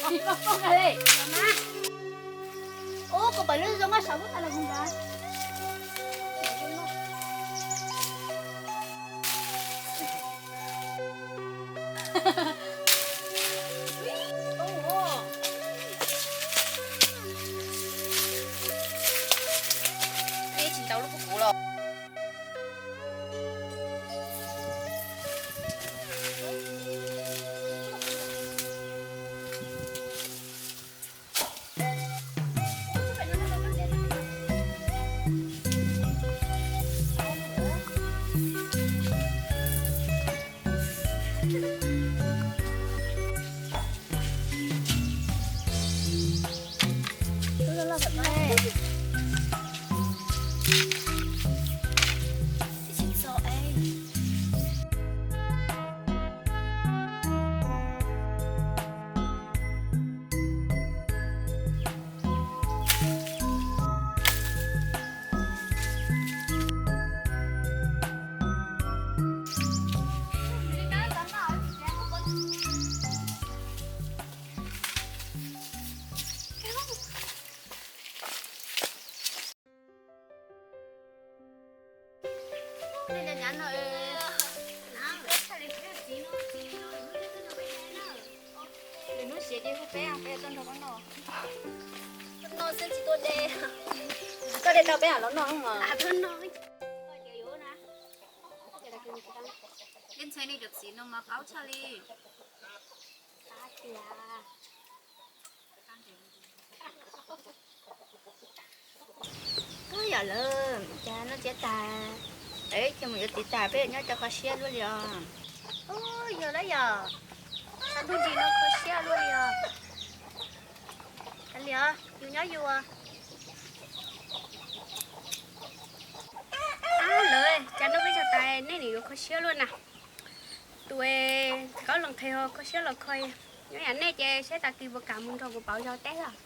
Ua, kuv pom lub zoo noj saum lub tas los mus ntawd. Tsis ntau lub kuv los. Lwm hnub siav ces hu peb, peb tuaj nrog koj noj. Noj xwb tsis tuaj de. Koj de tau peb los noj mas. Ib ntxhais nej cov txiv no mas paub tshaj li. Ub, yog lawm, cas noj tsiab tag, ces mus yuav txiv tas peb yuav nyob tau kho siab luaj li os. Ub, yog lawm yog, ntuj nrig no kho siab luaj li os. Kav liam, yus nyob yus. Ab, lawv, cas noj peb zaug tas nej nws yuav kho siab luaj na. Tus es tsis kaub los nqhis ho kho siab los kho, nyob yam nej ces saib tag kis puas kam mus nrog kuv pauv zog teb os.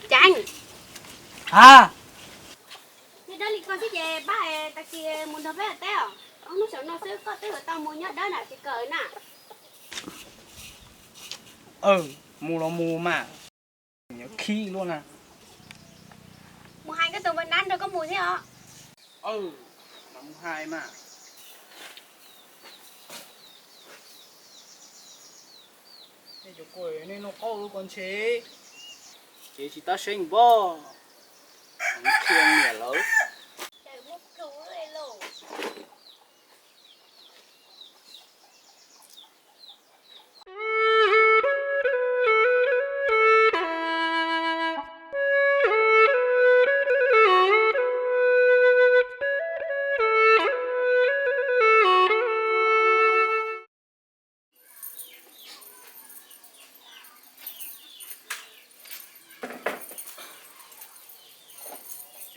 Ceev. Ha. Yog dab li koj xwb ces pab tag kis mus nrog peb ua teb os. Ob hnub saum no xwb koj twb yuav tau mus nyob dawb nram tsev kawm na. Mus los mus mas, yuav khib luaj na. Mus hais koj tus npawg Nab nrog koj mus thiab os. Mus hais mas. Nej cov ko, nej noj qaub lub ko ntshe, ces tsis tab seeb npog, qhia niam lawv.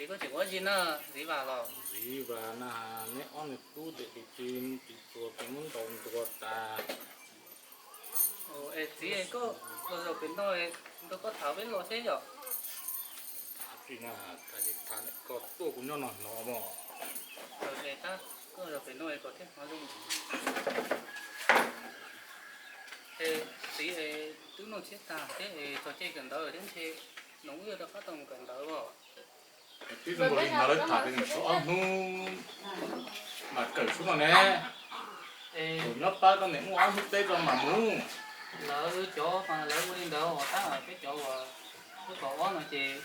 Txiv, koj tseem ua dab tsi na, Txiv Vas los? Txiv Vas na, neb ob niag tub ces tis tis tis txuas ces muab ntaus ntuas tas. Es txiv, koj los zaum pem no, nrog koj tham peb los seb yom. Tham tsis na, tham tsis tham, koj tuaj kuv nyob no hnov mog. Koj los zaum pem no kom thiaj hnov zoo. Es txiv, twb noj tshiab tag thiab es txog caij kawm ntawv thiab ntshe noov wb yuav rov qab tau mus kawm ntawv os. Twb zoo nkaus li ntawd lawv tham tias tshuav ob hnub mam kawm xwb no ne. Es nyob pab koj niam muaj ob hnub teb koj mam mus. Lawv cov mas lawv ua li ntawd os, tab peb cov uas lub kaum ob no ces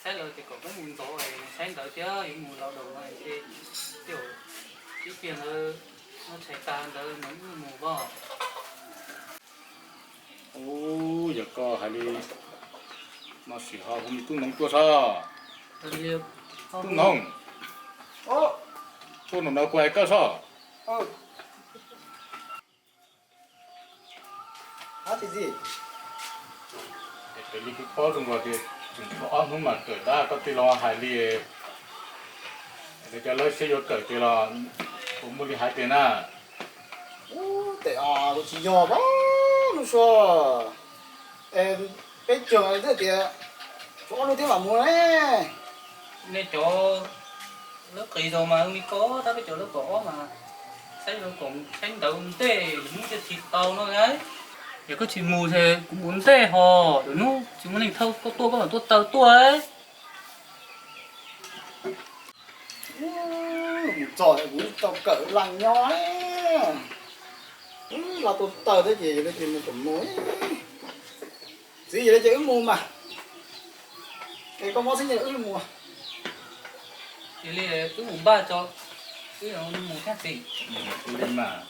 saib lawv tias kom peb mus ntxov es saib ntawv thiab yuav mus laus daus no ces tej zaum ib pliag ntawd muab tshais tag ntawd mas wb mus os. Ub, yog koj hais li no sim ho hu me tub noov tuaj soj. Tub noov, tuaj nram no kuv hais koj soj. Es raws li kuv paub zoo nkaus tias tseem tshuav ob hnub mas kawm tab koj tij laug hais li, es cov lawv seb yuav kawm tiag los puas muaj li hais tiag na? Ub, tes os, kuv tsis yog pab lub suab. Es peb caug twb tias tshuav ob hnub thiab mam mus ne. Nej cov lawv qis zaus mas li ko, tab peb cov lawv kaum ob mas saib zoo kom saib ntawv ntej lwm hnub thiaj tsis tau no na. Yog koj tsis mus ces kuv mus ntej ho, lwm hnub tsis muaj neeg thauj koj tuaj koj mam tuaj taw tuaj. Mus txog kuv tau kawm laj nyob, los tuaj taw thiab ces yog li ces mus kom mus. Txiv, yog li ces wb mus mas. Es koj mob xwb ces wb mus. Yog li wb mus npaj tso, wb mus thiab txiv. Ua li mas.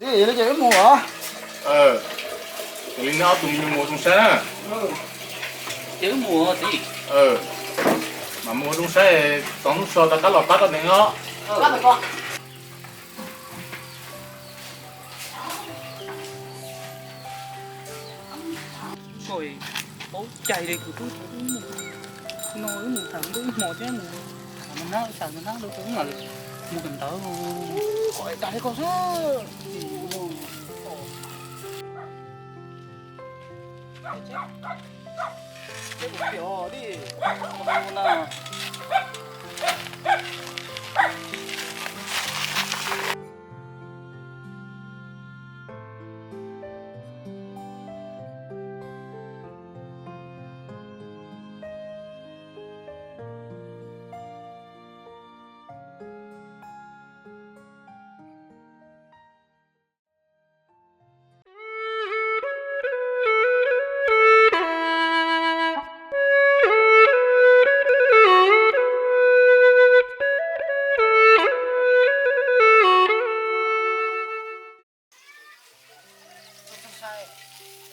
Yog li ces wb mus os. Yog li neb ob tug me nyuam mus zoo saib na. Ces wb mus txiv. Mas mus zoo saib, txog hnub so rov qab los pab koj nev os. Koj paub cai li, kuv twb no wb mus tham ntuj hmo thiab mus tham nab tham nab rau wb mam mus kawm ntawv. Qhov cas li koj xwb.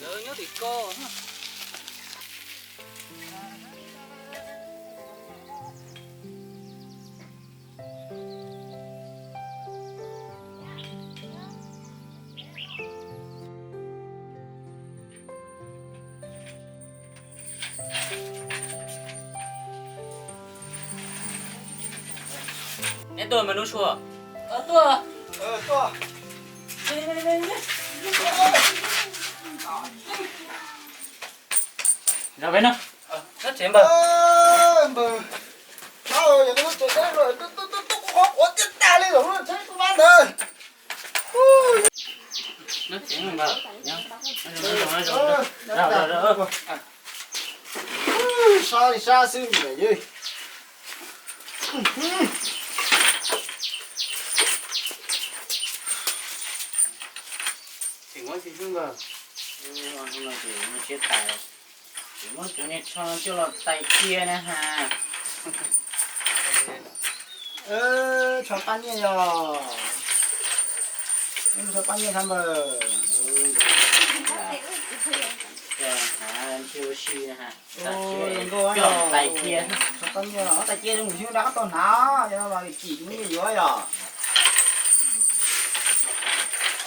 Lawv nyob tim ko. Neb tuaj mas Nuj Sua. Tuaj. Nyob peb no. Nyob tsev npawg. Npawg, yog lub tsev deb lawm, tuaj tuaj tuaj kuv qhov quav tiaj tas li lawm, tsheb kuv mab ntawd. Nyob tsev npawg. Sab li sab xwb npawg. Tseem muab tsis xwb npawg. Hnub no ces muaj siab tas, ces muab cov niag tsho coj los tais cia na has. Tsho paj nyiaj yog, tsho paj nyiaj thab npawg. Coj hav ua si na has, coj tais cia. Tsho paj nyiaj, tais cia mus xyoo rov qab tau hnav, yog no mas kim tus me nyuam yuav yom.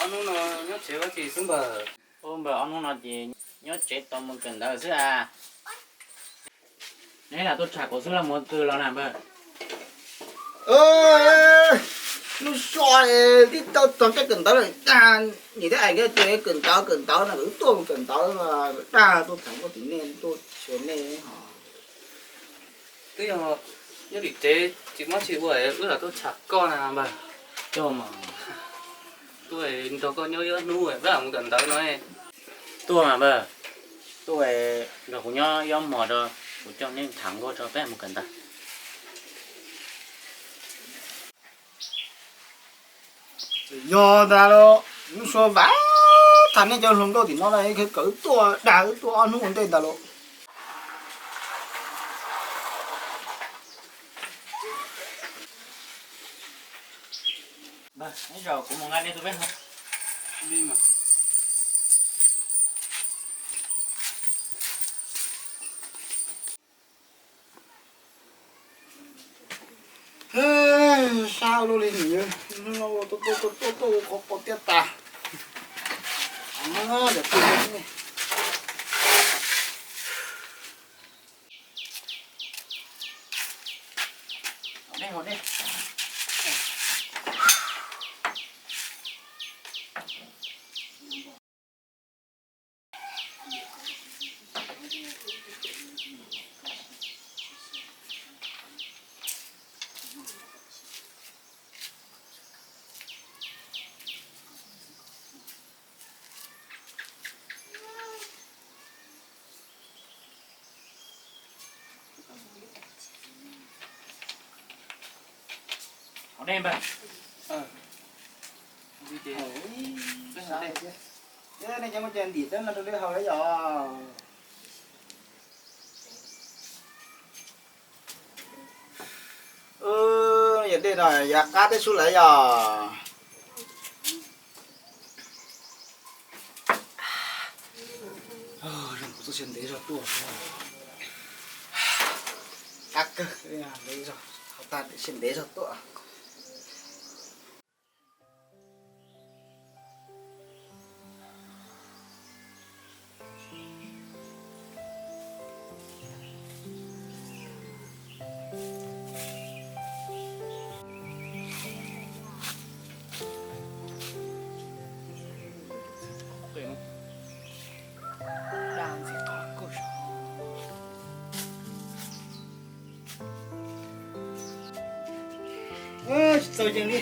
Ob hnub no nyob tsev ua tsis xwb npawg. Ua npawg, ob hnub no ces nyob tsev tos mus kawm ntawv xwb a. Neb lam tuaj tsham kuv xwb los mus twg los na npawg? Lub so tib tau txog caij kawm ntawv lawm dag, niam thiab ais nkawd tias kawm ntawv kawm ntawv no, wb tuaj mus kawm ntawv dag, tuaj tham nkauj tim nej, tuaj xyuas nej ho. Twb yog nyob tim tsev tsis muaj tsis ua, wb lam tuaj tsham koj na npawg. Tuaj mas, tuaj nrog koj nyob ib hnub, wb lam mus kawm ntawv no. Tuaj mas npawg, tuaj nrog kuv nyob ib hmos rau, kuv coj neb tham nkauj tso peb mus kawm ntawv. Yog ntag lauj, lub suab vam tham nej cov hluas nkauj tim no na, kawm wb tuaj dag wb tuaj ob hnub ua ntej ntag lauj. Npawg, ib zaug kuv mus nqa nej tus peb hov. Sab luaj li, hnub no tuaj tuaj tuaj tuaj ua qhov pom tiaj tas. Hauv dej npawg. Nej cov muaj cai ntim teb no rau lwm hauv lawm yom. Yog dej no yav qab teb sub lawm yog. Zoo kuv tuaj siab ntev zog tuaj. Qab kawg, ntev zog, hauv tag siab ntev zog tuaj. Tsis txawj yees li.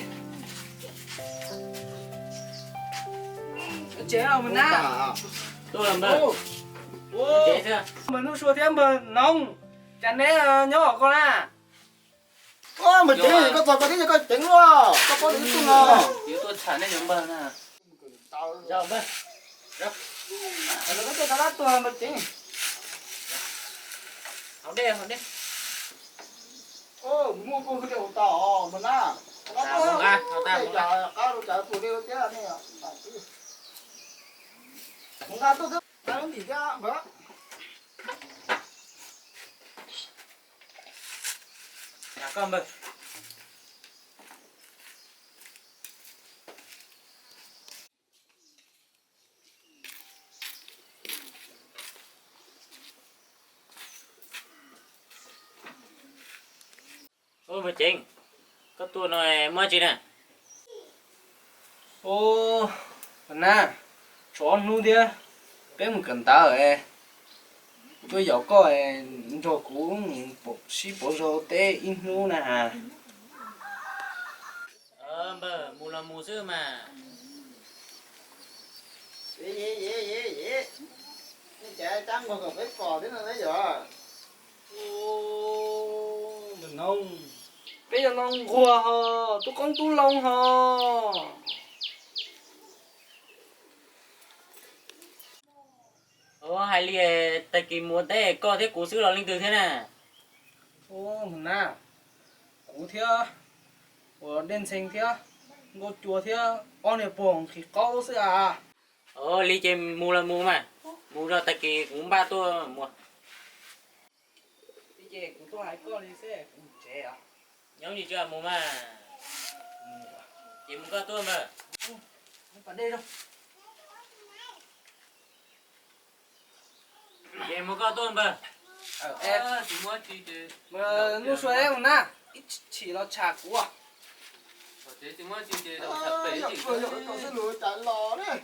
Tsev mus na. Tuaj los npawg. Npawg Hnub Sua thiab npawg Noov, cas neb nyob hauv ko na? Npawg Ceev, koj txog koj thiab koj ceev luaj, koj paub tias wb tuaj no. Yuav tuaj tsham nej cov npawg na. Npawg Ceev. Hauv dej, hauv dej. Muaj koj hwj li hauv tau npawg na. Qab rau cas tus li thiab ne. Mus nqa tuaj thiab, nqa lub ntim thiab npawg. Koj npawg. Ua npawg Ceev, koj tuaj no muaj dab tsi na? Ua, npawg Nab, tshuav ob hnub thiab peb mus kawm ntawv, kuv tuaj yaum koj nrog kuv mus sib pauv zog teb ib hnub na has. Npawg, mus los mus xwb mas. Nej cas cab nquag kom peb pom thiab no yog? Npawg Noov, peb yog no nquag ho, tub qoob tub loo ho. Ua hais li, tag kis mus ua teb koj thiab kuv xwb los leej twg thiab na? Ua, npawg Nab, kuv thiab uas Dej Ntxhee thiab Nkauj Cua thiab ob niag pog nqhis qaub xwb as. Ua li ces mus los mus mas, mus txog tag kis kuv npaj tuaj mus. Ces kuv tuaj hais koj li xwb, kuv mus tsev os. Nyob li tsis mus mas. Ces mus koj tuaj npawg. Pas dej zog. Mus koj tuaj npawg. Tsis muaj tsi ces mus nug Suav mus na, ib chim los tsham kuv. Tsis muaj tsi ces tsham pem.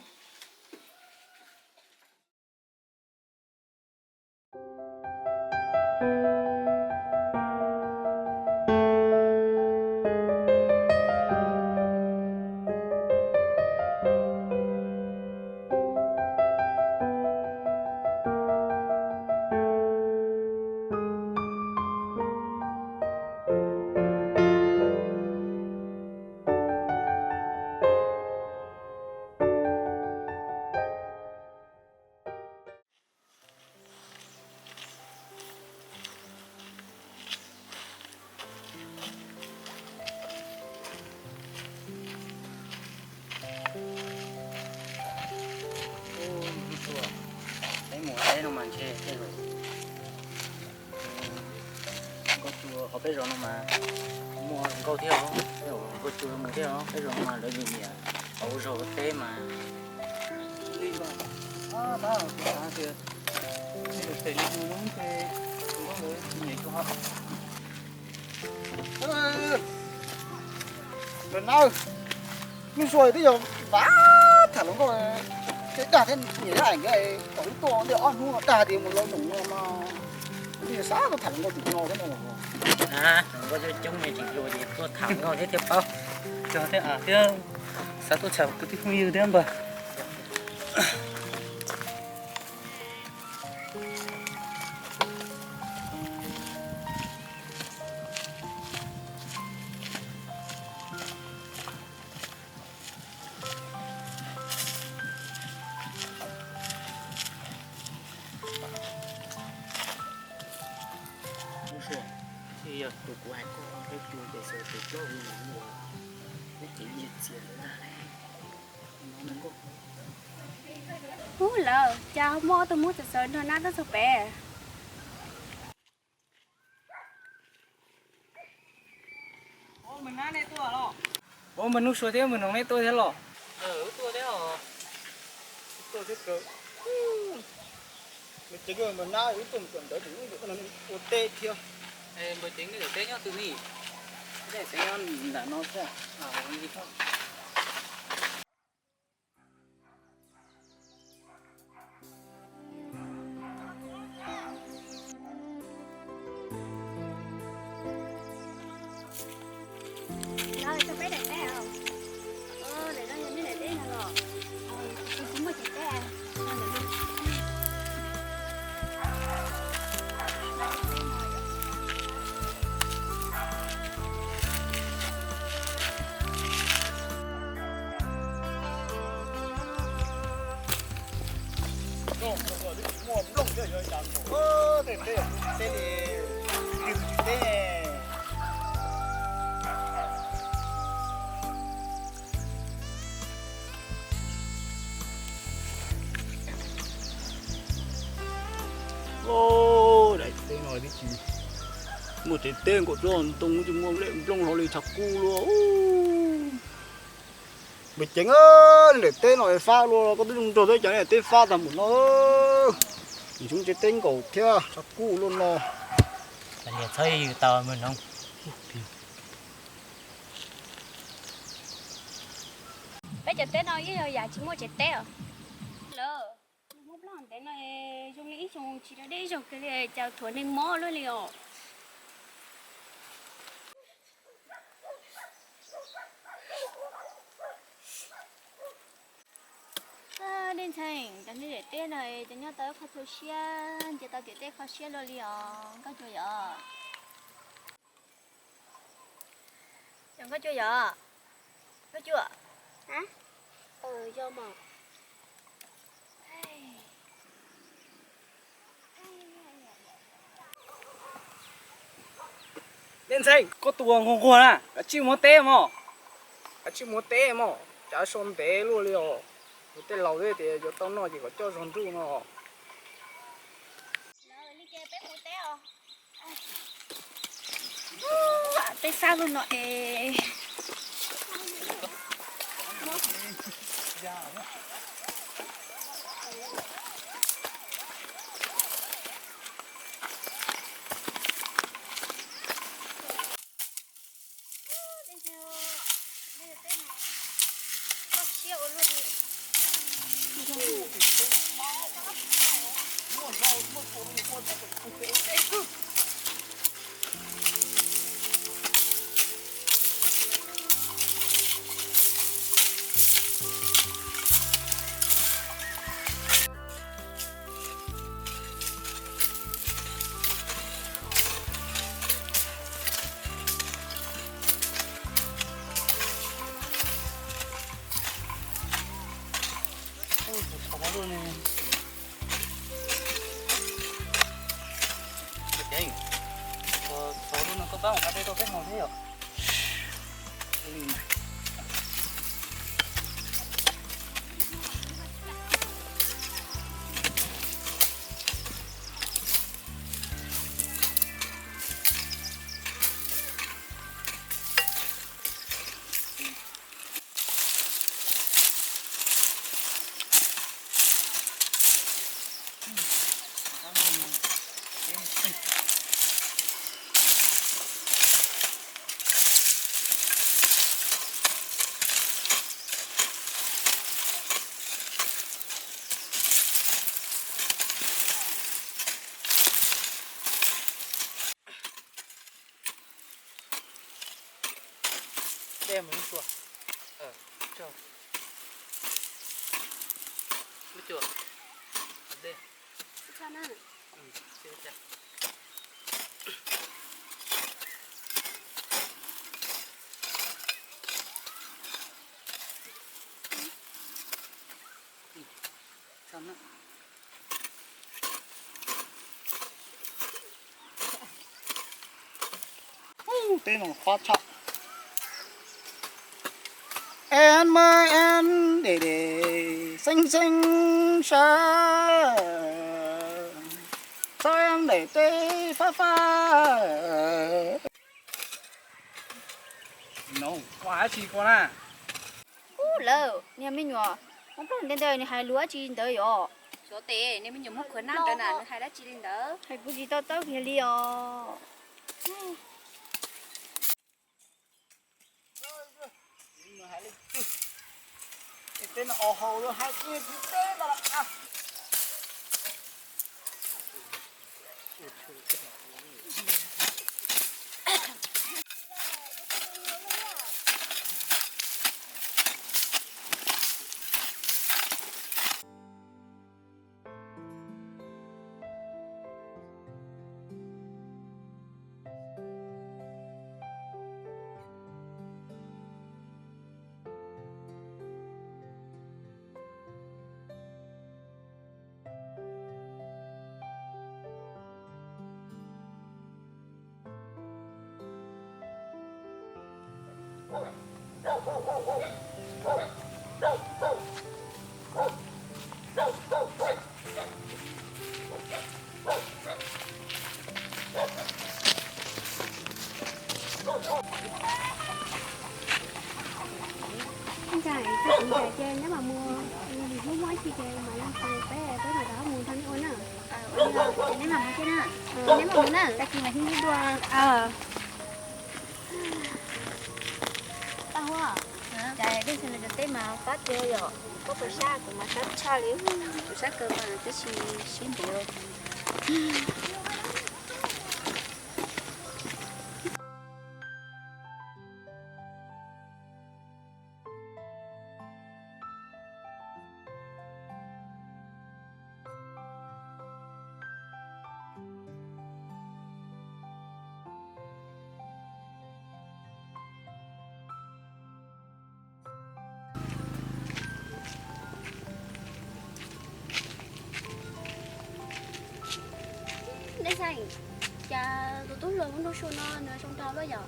Peb mus teb no mas ntshe tej zaum nkauj cua hauv peb zos no mas muaj nkauj thiab os, nkauj cua mus thiab os, peb zos no mas lawv nyiam nyiam hauv zos teb mas. Li no, tab sis kuv xav tias tej zaum pem li no ces nkauj lawv nyiam cua. Ntawm na, Nuj Sua twb yog vav tham hluas nkauj thiab dag thiab nyiam dab am nkawd kom wb tuaj ntej ob hnub no dag tias mus laus nyoos no mas, twb yog xav tuaj tham hluas nkauj tim no thiab no. Hluas nkauj coob coob ne, tsis hluas ces tuaj tham hluas nkauj thiab thiaj paub cog thiab av thiab xav tuaj tsham kwv tij phooj ywg thiab npawg. Ub, yog tus kuv hais koj peb pw ces xav tus plaub hu no ua neb kev nyiam txias ntawd ntag. Ub, lawm cas muaj ob tug Hmoob txawv txawv nrog nab tuaj txog pem. Ua, npawg Nuj Sua thiab npawg Noov neb tuaj thiab los? Wb tuaj thiab os. Tuaj thiab kawg. Npawg Ceev, npawg Nab, wb tuaj mus tom ntawd ces wb ua teb thiab. Npawg Ceev, nej daim teb nyob twg ne? Daim teb nyob nram no thiab. Lawv, tso peb daim teb os. Daim no yog nej daim teb no los? Kuv tsis muaj tsev teb. Tej teb, tej teb li, twg teb. Daim teb no tib si muaj tsev teb nkaum tsob ntoo, tsis muaj nplooj hlo li, tshav kub luaj. Npawg Ceev, daim teb no fab luaj, koj twb zoo nraug thiab cas daim teb fab tag npaum no. Nws tseem tsev teb nkaum thiab tshav kub luaj no. Txhob yws tau mus no. Peb cov teb no yeej yog yam tsis muaj tsev teb os. Lawv, Hmoob Nplog ntev no zoo li ib xyoo tsis deb ib zaug kiag li, cas thuam neeg mob luaj li os. Dej Ntxhee, cov nej daim teb no ces nyob tau ib qho tu siab, nce tau tim tej kho siab luaj li os, nkauj cua yom. Yog nkauj cua yom? Nkauj cua. Yog mas. Dej Ntxhee, koj tus uas nquag nquag na, kav tsij muab teb mog. Kav tsij muab teb mog, cav so ntev luaj li os. Tej laus thiaj tias yuav tau noj ces kom coj zog nruj no. Tej xab luaj no es. Thov lub no koj pab mus qab teb rau peb haus thiab yom. Dej mus lub tsua. Lub tsua. Dej. Teb no qab tshaj. Em mơ em để để xinh xinh sao, sao em để tê phá phá. No, ua dab tsi ko na? Ub, lawm, niag me nyuam Hmoob Nplog ntawd ntawd nws hais lus dab tsi ntawd yom? Xyov tes, niag me nyuam Hmoob qhuav nab ntawd na nws hais dab tsi li ntawd. Hais kuv tsis tau taub kiag li os. Ntxhais, txog kuv ntxhais ces neb mam mus, hnub muaj ib chim ces mam li peb, peb mam rov mus nrog neb ua na. Neb mam mus thiab na. Neb mam mus na, tag kis mam hu neb dua. Paj Huab, cas dej txhua lawm cov teb mas fab tiag yom? Koj puas sab? Kuv mas sab tshaj li, kuv sab kawg mas tab sis sib ntev. Dej Xeem, cas tus tub hluas Hmoob Nraug Sua no nws zoo nraug luaj yom?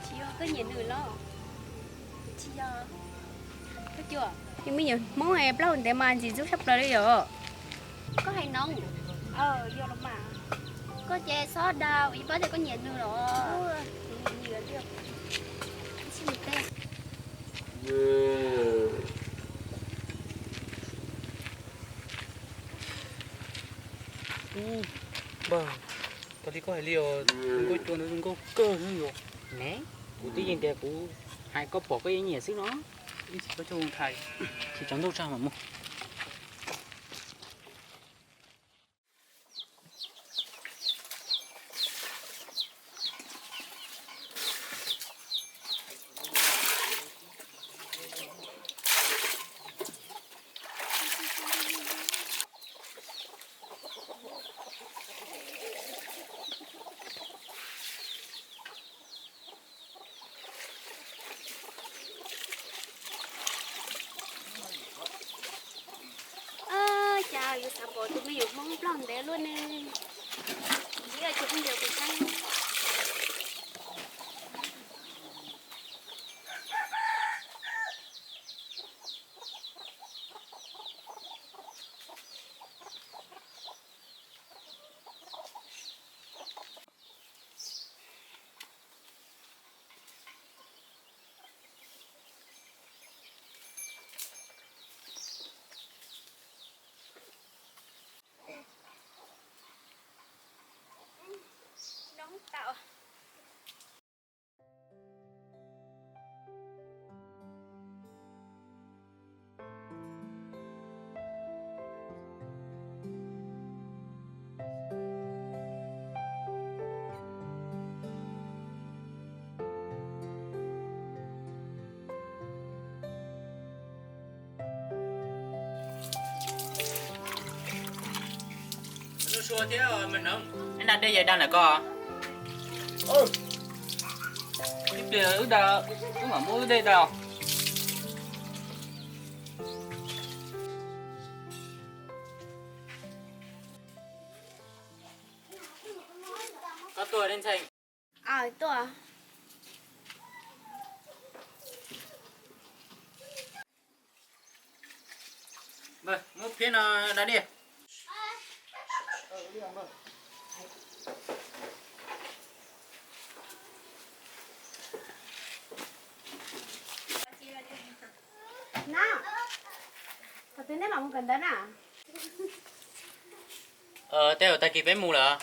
Tsis yog koj nyiam nws los? Tsis yog. Koj cuag, yus me nyuam Hmoob es plaub hau ntev mas ntxim ntxub tshaj plaws li yom. Koj hais no, yog los mas. Koj ces txhob dag, yus paub tias koj nyiam nws los. Nyiam li, tsis mus teb. Ub, npawg, raws li koj hais li os, tus nkauj cua ntawd zoo nkauj kawg li yom. Ne, kuv twb yeej tias kuv hais koj pom koj yeej nyiam xwb no. Ib chim koj coj mus thais, tsis tsaus ntuj tso mam mus. Ntev luaj ne, ib tug phooj ywg kuv saib. Noo tau. Ib nrab dej yog dag ntawm ko. Ib pliag wb da, wb mam muab wb dej da. Koj tuaj, Ntxhee. Tuaj. Muab phiab no da dej. Na, thaum twg neb mam mus kawm ntawv na? Tej zaum tag kis peb mus lawm.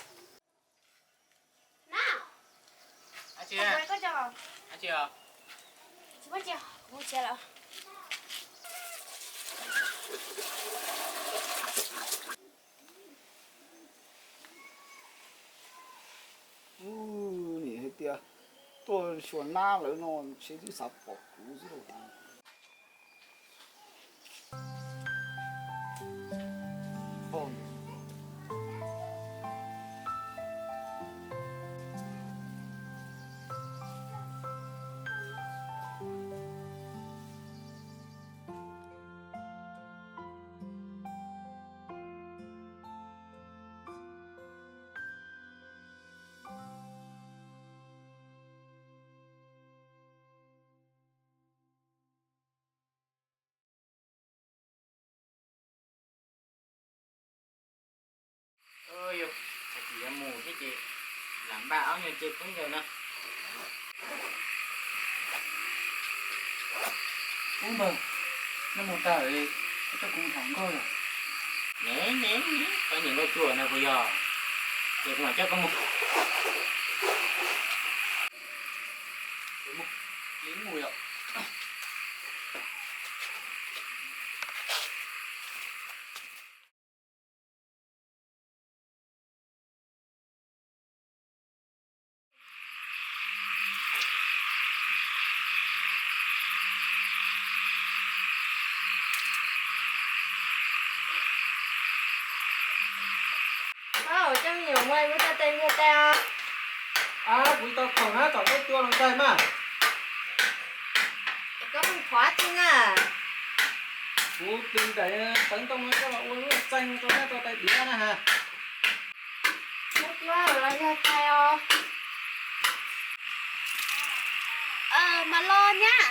Nim hais tias tuaj xyuas nab lawm no, seb twb xav pom kuv xwb lauj. Yog tag kis yuav mus thiab ces lam npaj ob nyuag ce khaub ncaws na. Ub npawg, nej mus tag lawm, koj coj kuv mus tham nkauj yom? Ne ne, koj nyiam nkauj cuag no puas yog? Ces kuv mam coj koj mus. Mus, mus yom. Au, coj me nyuam mus ua txhais tes npua tes os. Kuv tau khoom na, tom teb cua los txais mas. Koj mus thov tsi na. Kuv tis nraim tawv ntoo no coj los ua lub txais no rau nyab rau tais diav na has. Txhob cuab los yog txais os. Mas los nyab.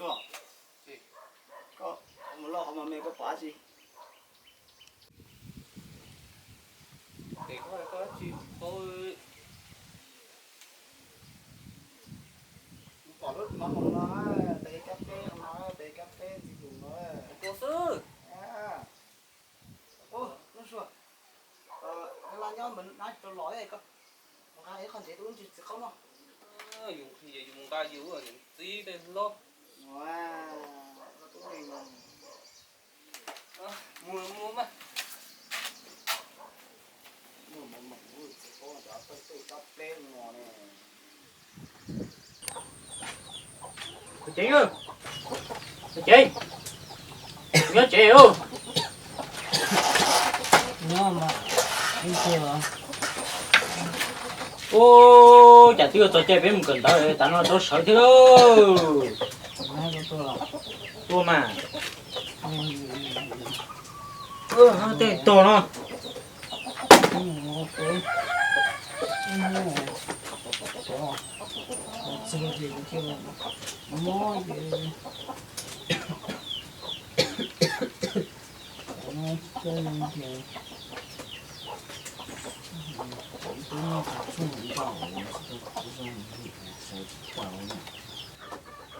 Sua, koj mus loj qhov mas me koj pom dab tsi? Tes koj koj dab tsi paub. Kuv pom lub mov hauv no, tes kab peb no, tes kab peb ntxim lus no. Tus xwb. Ub, Nuj Sua, la nyob ntawm no tsis tau los, koj mus nqa ib qho ntsev rau lub ntsis txiv qaub noj. Yus nqhis yus mus nqa yus txiv tej hlob. Mus mus mas. Kuv ceev, kuv ceev, nyob tsev os. Ub, cas twb yuav txog caij peb mus kawm ntawv, tav no rau sawv thiab lauj. Ua mas, tej tog no.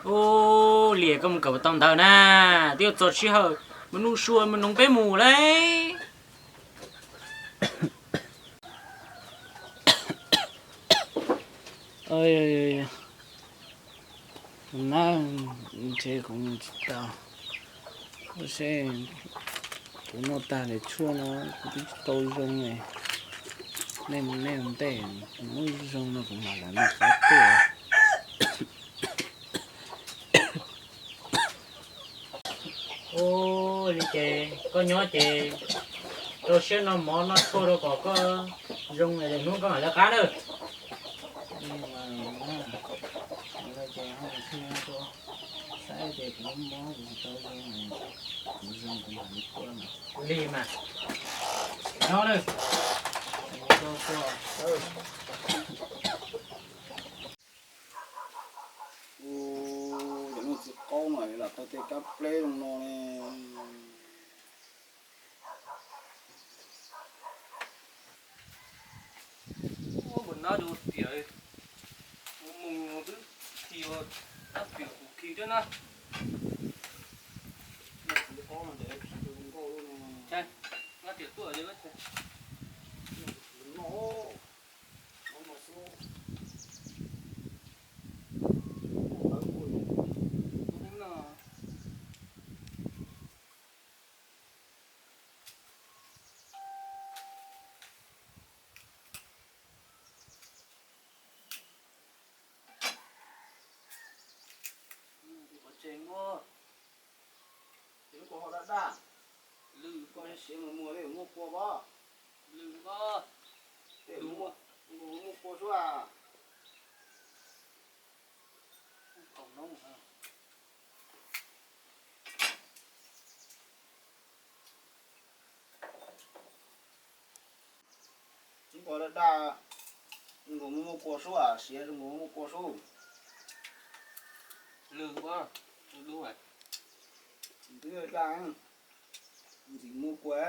Ub, Liam, koj mus kawm puas tau ntawv na? Twb yuav txog sij hawm mus nuj sua mus noog peb mus lauj. Nab, ntshe kuv mus tsis tau. Seb, kuv noj tag daim tshuaj no kuv twb tsis tau zoo li. Nej mus nej ua ntej, kuv muab zoo no kuv mam li mus qab tuaj. Ua li ces koj nyob ces rau siab noj mov noj tshuaj rau kom koj zoo, hnub koj mam li qab nawb. Saib ces kuv mob kuv tsis tau zoo, kuv zoo kuv mam li tuaj mas. Nyob nawb. Ua, cov niag txiv qaub no lam tau tej kab pleb zoo no ne. Ua, nab ua tiam, mus mus twb khi ua, nab piam kuv khi thiab na. Nab tiam tuaj no. Qhov tseem, ces lub kua hau daj daj, lwm koj siav mus muag li muaj kua pob, lwm pob, tej muaj kua suab. Tub kua daj daj, zoo nkaus muaj muaj kua sub, siav zoo nkaus muaj muaj kua sub. Lwm ua, lwm, twb daj, ntxim muaj kua.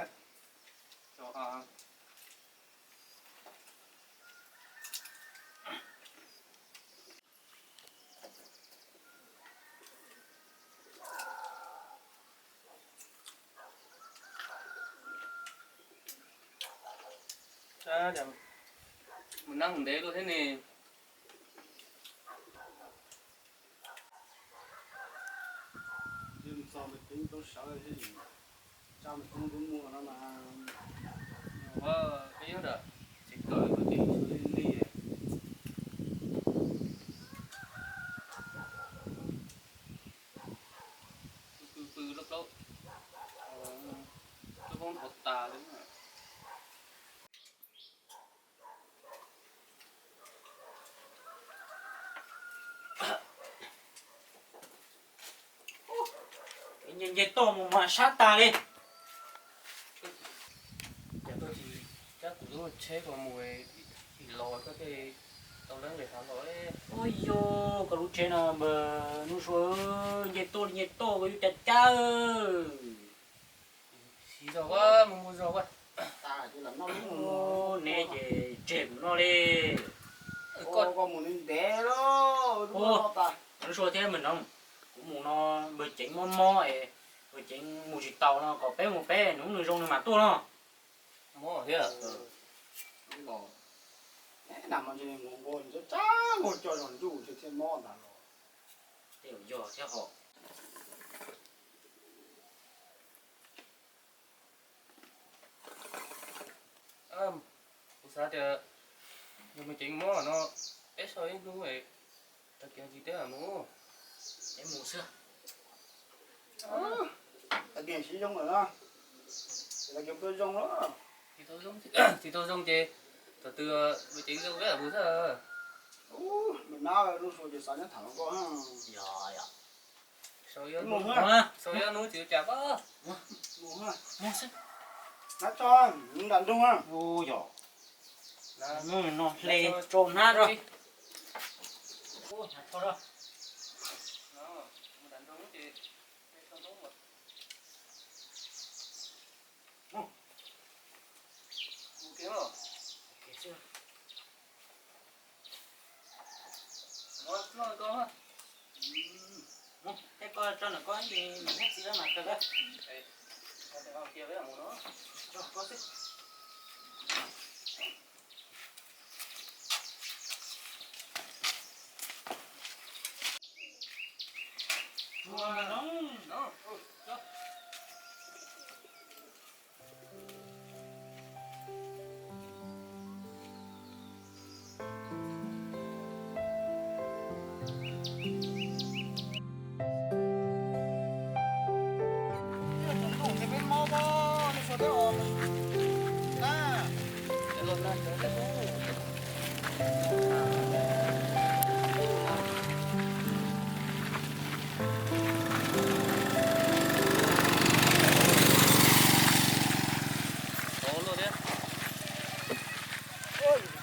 Mus nab mus ntev luaj thiab ne. Tso me tub tub muag no mas, peb nyob nram tsev kawm no ces li li. Pw pw pw plaub plaub, plaub plaub ntov tas li. Nce nce toj mus mas sab tas li. Cas koj tsis cab kuv lub tsheb ko mus ib los koj thiaj tau leeb li hav los. Ua yog koj lub tsheb no npawg Nuj Sua, nce toj li nce toj koj yuav cas cab. Siv zog mus mus zog. Neb ces tseg kuv noj li. Koj mus ntev lawm. Nuj Sua thiab npawg Noov, kuv mus no npawg Ceev mob mob es, npawg Ceev mus tsis taus no kom peb mus peb, nws zoo nws mam tuaj no. Mob thiab. Nag hmo ntshe nqus nqua nws txhob tsa nkaus cov zog ntuj ntshe thiaj mob ntag los. Tej zaum yog thiab hos. Kuv xav tias yog me ceev mob no, peb so ib hnub, tag kis tsis teb mus. Peb mus xwb. Tag kis siv zoo lawm na, tag kis tua zoo lawm. Tsis tau zoo ces thaum twg me ceev zoo peb mus xwb. Ub, me nab lub suab ces xav nyob tham hluas nkauj. Yog yog. Sau ib hnub tsis ua cas pab. Nab tso, nram nroog. Yog. Hnub no hle tso hnab tso. Tej ko tso ntawm ko ib niam thiab txiv lawv mam kawg. Ua,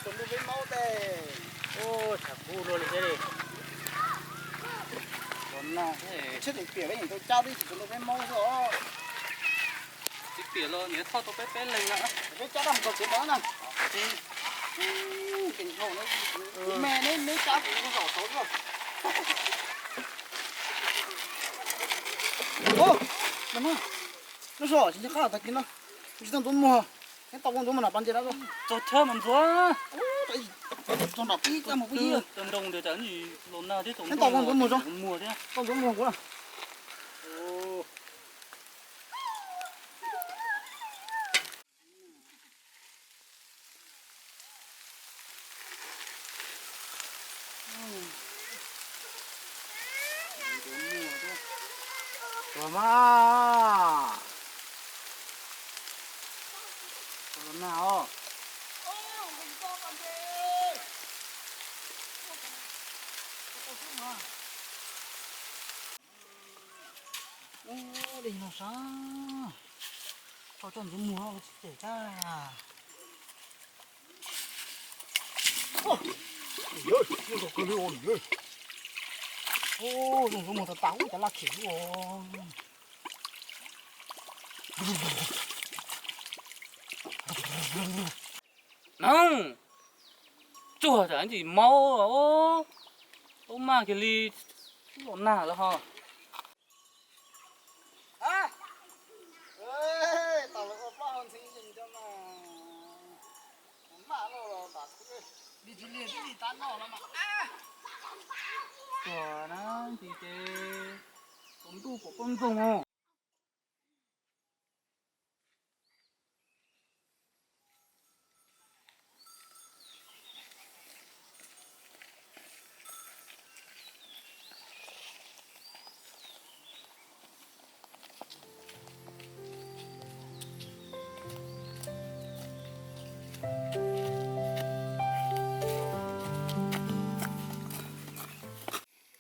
tus ntuj peb maub tes. Ua, tshav kub luaj li thiab li. Los nag thiab, tshaib teem piam peb yeej tau cab twb tsis tau ntuj peb maub xwb os. Tsis piam los niam thoj tau peb peb leeg na. Peb cab dab mus txog tsev ntawd na. Tsis, tseem dhau na. Me neb, neb cab kuv zaum saud xwb. Ub, no na, lub zos tsis nco qab tag kis no, kuv tsis tau ntxuav muag, neb tau kuv ntxuav muag na pas ntses dab. Txog chaw mas ntxuav. Txog nram pib cab mus pib. Tau ntoo ntawd los nag thiab, neb tau kuv ntxuav muag tso, muag thiab tau ntxuav muag kuv na. Ua mas, ua los nag os. Ub, dej no sab, tso coj ntxuav muag tsis phem tag. Ub, zoo ntxuav muag tas tas ub, cov laj khem ub. Nag, tsuag tas ntsis maub, tau maj kiag li, los nag lawm ho. Tau lawv ua plaub hau ntxhee yees cov mas, maj loj los tas xwb. Li tsis li tib li tab noj no mas. Tuag na, ntsis ces tsaus ntuj pom poob ntxoog os.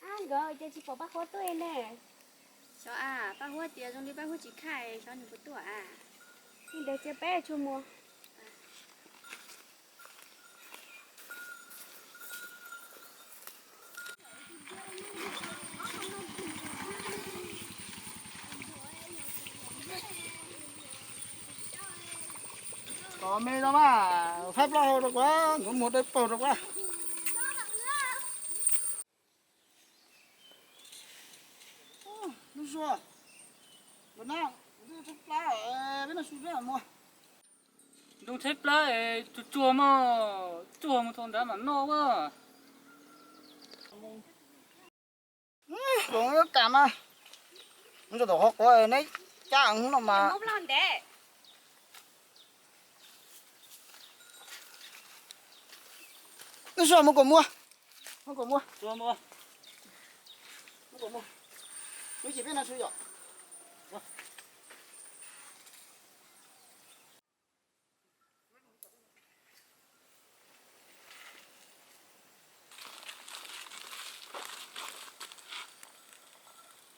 Ab, nkawd ces tsis pom Paj Huab tuaj ne. Xyov a, Paj Huab tias zoo li Paj Huab tsis khaj, xyov nws puas tuaj a. Li ntawd cia peb tsuag muag. Tos me no mas, faib plaub hau rau kuv, ntxuav muag dawb paug rau kuv. Lub suab, los nag, peb noj su peb muag. Zoo tsheb plab es tsuag tsuag mog, tsuag mus thaum ntawd mam noj a. Koom yuav kam mas, mus rau tom qhov quav neb cab no mas. Neb mus kom muag, mus kom muag, mus kom muag, mus ib chim peb no xwb yom.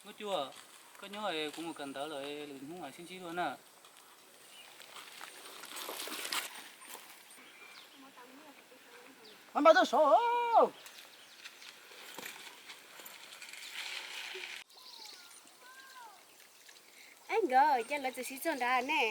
Muab cua, koj nyob kuv mus kawm ntawv lawm, lwm hnub mam sib ntsib dua na. Npaj tuaj saud. Ab nkawd, cas lawv txawm sib txog nrad ne?